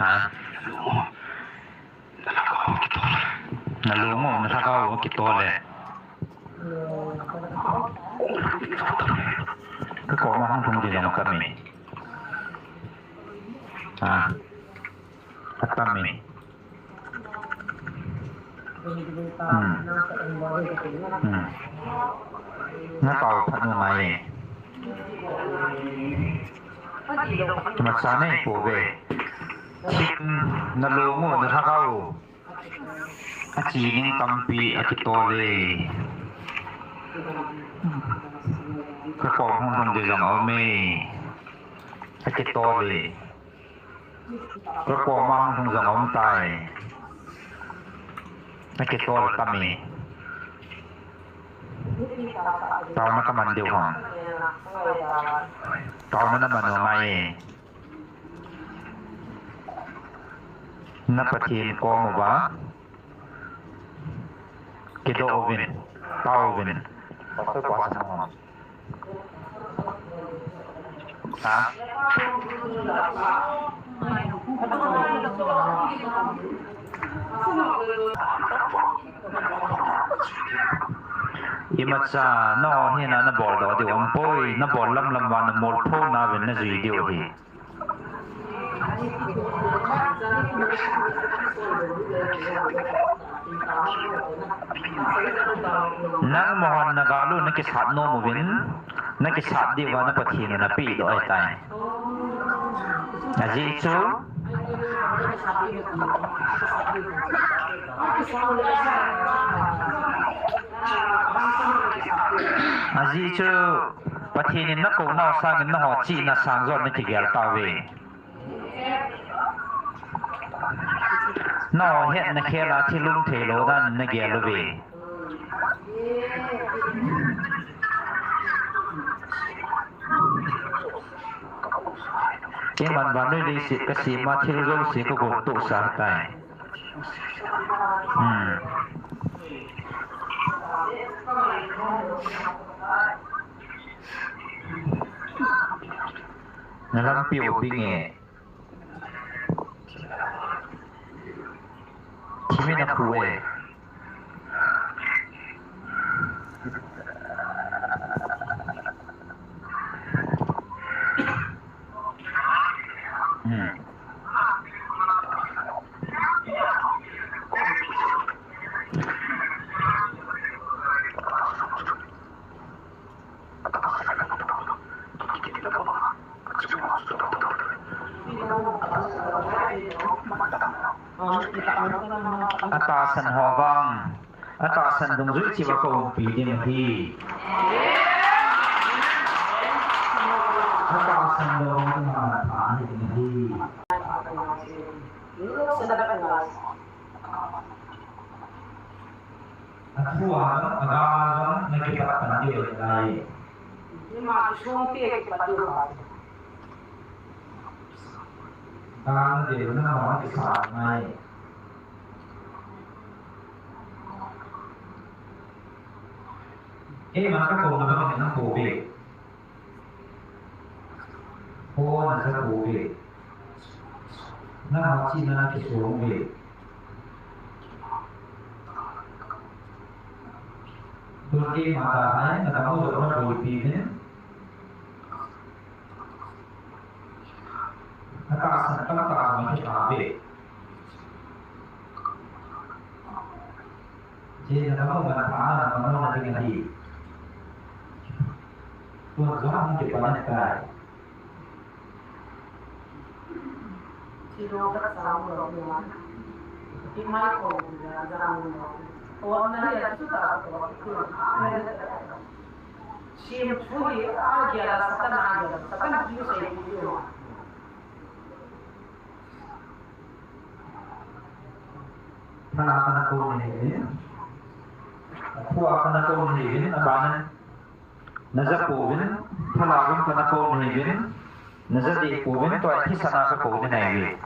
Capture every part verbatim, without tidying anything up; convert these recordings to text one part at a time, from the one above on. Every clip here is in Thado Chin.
Ha? Nalung u, nalhagao u akitol e. Kakoma hung lhung ding jong atam e. Ha? Atam e. Hmm. Hmm. Natao phat u ngai e. Imacha nei pouve. Thim, nalung u, nalhagao u. Achi ding tampi akitol e. Kakom hung lhung ding jong aum e. Akitol e. Kakoma hung lhung jong aum tai. Akitol atam e. Taona kaman diu ham? Taona naman u ngai e. Na Pathen kom uva kido uvin, tao uvin. Ha? Imacha nangho hina nabol doh diu aum poi, nabol lamlam uva namol pho nauvin najui diu ahi. Nangma hon nagal u nakisat nom uvin, nakisat diuva na Pathen u napeh doh ahitai. Ajeh chu, ajeh chu, Pathen in nakou nau sangin nangho chihna sang jon nakigel tauve. Nangho hetna khel a thil um theilou dan nagel uve. Keiman vannoi leiset kasem a thil jouse kagon tohsah tai. Hmm. Nalampi u bing e. Thim in akhu e. Hmm. Atahsan ho vang, atahsan dungjui cheh uva kaumpi ding ahi. Atahsan lou ho vang, atahsan ding ahi. Athua, aga, aga, nakipat pan diu ahi. Ima kisung pi kipat diu ahi. Aga diu na ma kisa ngai. Ima kakou na ma na ko be. Ho naja pouve. Nangho chihna nakisong uve. Tun keima tahsan nadang u jong naboipi uvin. Natahsan tamtah jong nakitha uve. Hiche nadang u manpha na, na manpha na ding ahi. Tun jong hung kipan ahitai. Hiche lou ka chang lou na. Imai ko na jang lou. Tun na ya chu ta ko. Sim chu hi a gel a, Satan a gel a, Satan a gel a. Thalhah kana kou nahiuvin, athua kana kou nahiuvin, abanin naja pouvin, thalhah vin kana kou nahiuvin, naja deh pouvin, tua thisan a kakou nahiuve.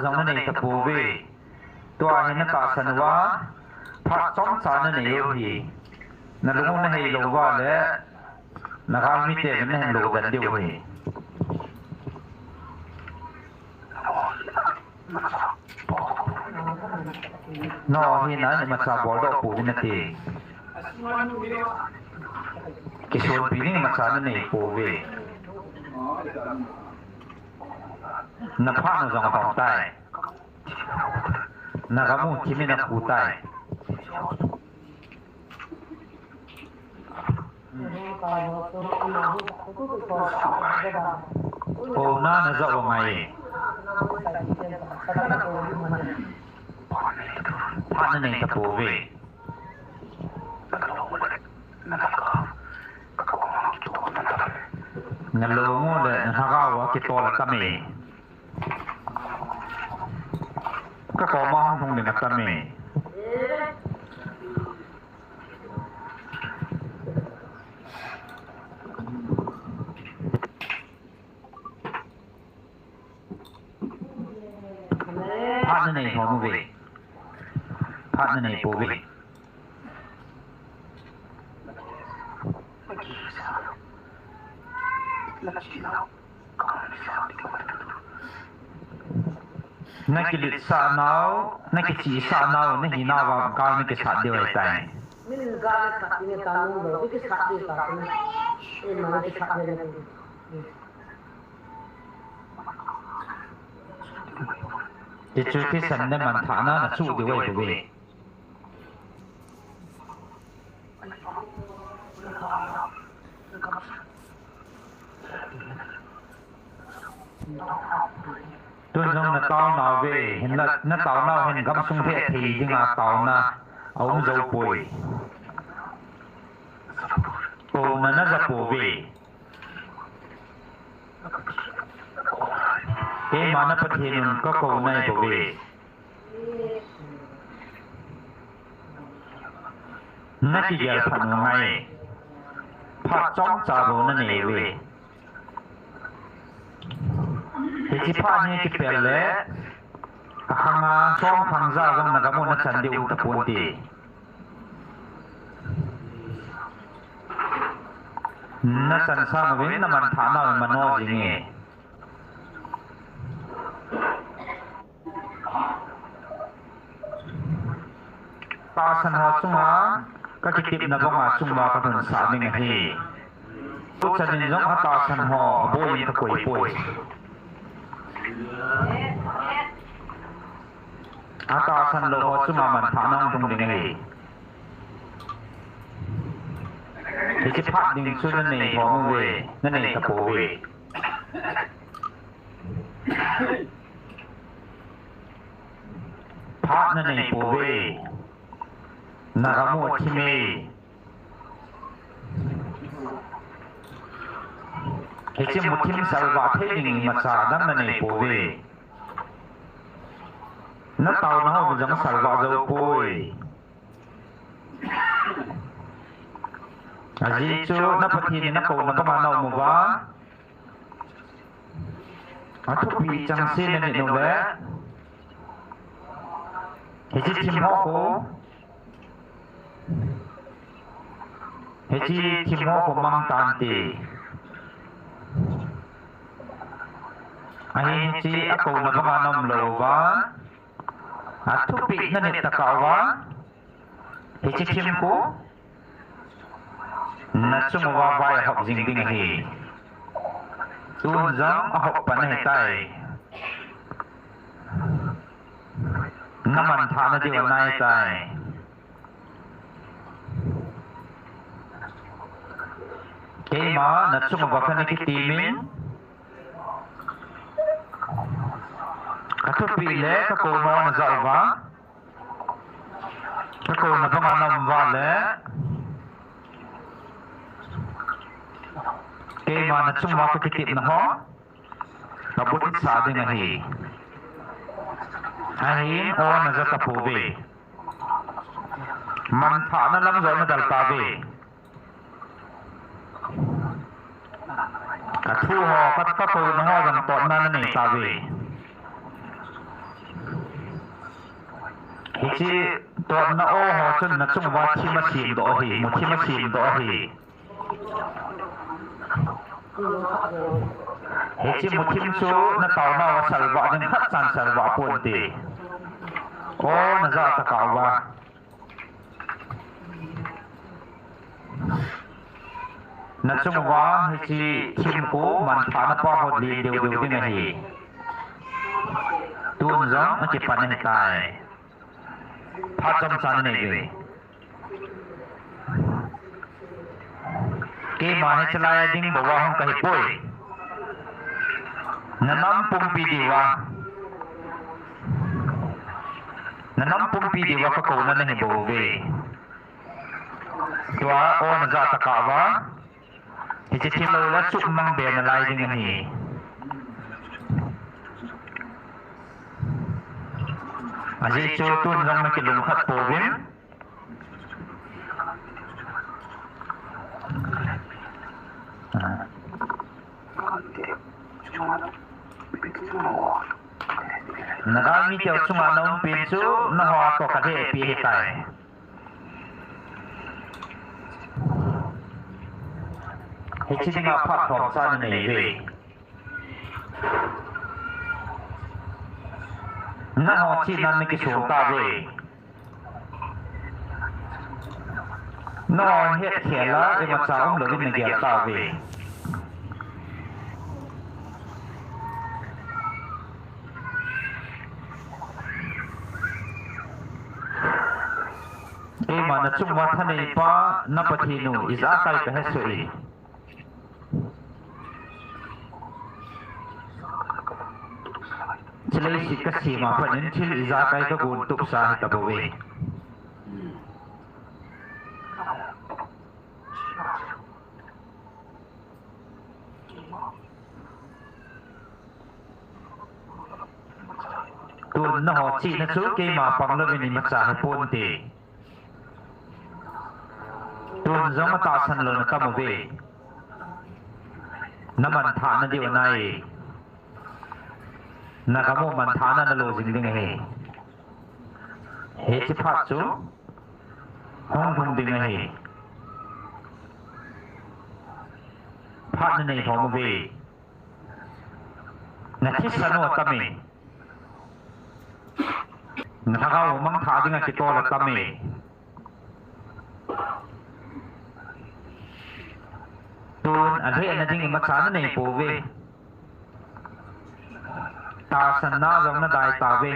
jong nanei tapouve. Tua hi natahsan uva, phat chomcha nanei u hi. Nalung u nahei lou uva le, nagalmite uvin nahin lo den diu ahi. No, hina imacha boldoh pouvin nati. Kisonpi ding imacha nanei pouve. Naphat na jong ahom tai. Nagam u thimin akhu tai. Kouna naja u angai. Phat nanei tapouve. Nalung u le nalhagao u akitol atame. Kakoma hung lhung ding atame. Phat nanei hom uve. Phat nanei pouve. Nakiletsah nau, nakichihsah nau, nahinau va gal nakisat diu ahitai. Min gal sat ding ahitai, nung lou, kisat ding ahitai. Ima nakisat ding ahitai. Hichu thisan le manthahna nachuh diu ahi bouve. Tun jong nataonauve, hinla nataonau hin gamsung hetthei dinga taona aum jou poi. Kouna naja pouve. Keima na Pathen un kakouna ahi bouve. Nakigel phat u angai. Phat chomcha bou nanei uve. Hiche phat hi kipel le, akhang a som khang ja jong nagam u nachan diu um taponte. Nachan sang uvin, namanthahna u mano jinge. Tahsan ho chunga kakitepna banga chunga kalhunsah ding ahi. Tuchan in jong atahsan ho aboi in kakoi poi. Atahsan lou ho chunga manthahna hung lhung ding ahi. Hiche phat ding chu nanei hom uve, nanei tapouve. Phat nanei pouve. Nagam u athim e. Hiche muthim salvah thei ding imacha dang nanei pouve. Nataona ho jong salvah jou poi. Ajeh chu na Pathen in nakouna banga naum uva, athupi chengse nanit u le, hiche thim ho khu, hiche thim ho khu mang tante. Ahin hiche akouna banga naum lou uva, athupeh nanit tokah uva, hiche thim khu nachung uva vai ahop jing ding ahi. Tun jong ahop pan ahitai. Namanthahna diu anaitai. Keima nachung uva kana kitimin, kathupeh le kakouna naja uva, kakouna banga naum uva le, keima nachung uva kakitepna ho kabulhit sah ding ahi. Ahin o naja tapouve. Manthahna lam jong nadel tauve. Kathu ho, ka, kakouna ho jong totna nanei tauve. Hiche totna o ho chun nachung uva thim asemdoh ahi, muthim asemdoh ahi. Hiche muthim chu nataonauva salvah ding khatchan salvah ponte. O najah tah kah uva. Nachung uva hiche thim khu manthahna pa ho len deh deh ding ahi. Tun jong akipan ahitai. Phat chomcha nanei uve. Keima hiche laiya ding bou a hung kahipoi. Nanam pumpi diuva. Nanam pumpi diuva kakouna nahi bouve. Tua o najah tah kah uva. Hiche thim lou le chupmang be nalai ding ahi. Ajeh chu tun jong nakilungkhat pouvin. Nagalmi teu chunga naumpen chu nangho toh kalhehpi ahitai. Hiche dinga phat chomcha nanei uve. Nangho chihnan nakisong tauve. Nangho hetkhel a imacha umlouvin nagel tauve. Keima nachung uva thaneipa na Pathen u ijakai kahesoh e. Hiche leiset kasem a pat in thil ijakai kagontupsa hitapouve. Tun nangho chihna chu keima panglouvin imacha hiponte. Tun jong atahsan louna tam uve. Namanthahna diu anai. Nagam u manthahna nalo jing ding ahi. Hiche phat chu hung lhung ding ahi. Phat nanei lhom uve. Nathisan u atame. Nalhagao mangthah dinga kitol atame. Tun alhehna ding imacha nanei pouve. Tahsanna jong nadai tauve.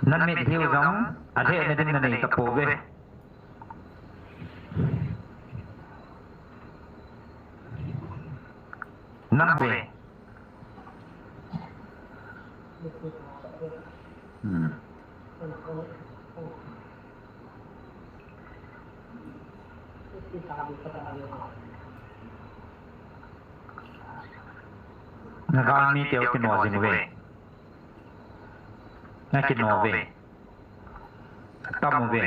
Namitlhiu jong alhehna ding nanei tapouve. Nang ve. Hmm. Nagalmi teu kino jing uve. Nakino uve. Tam uve.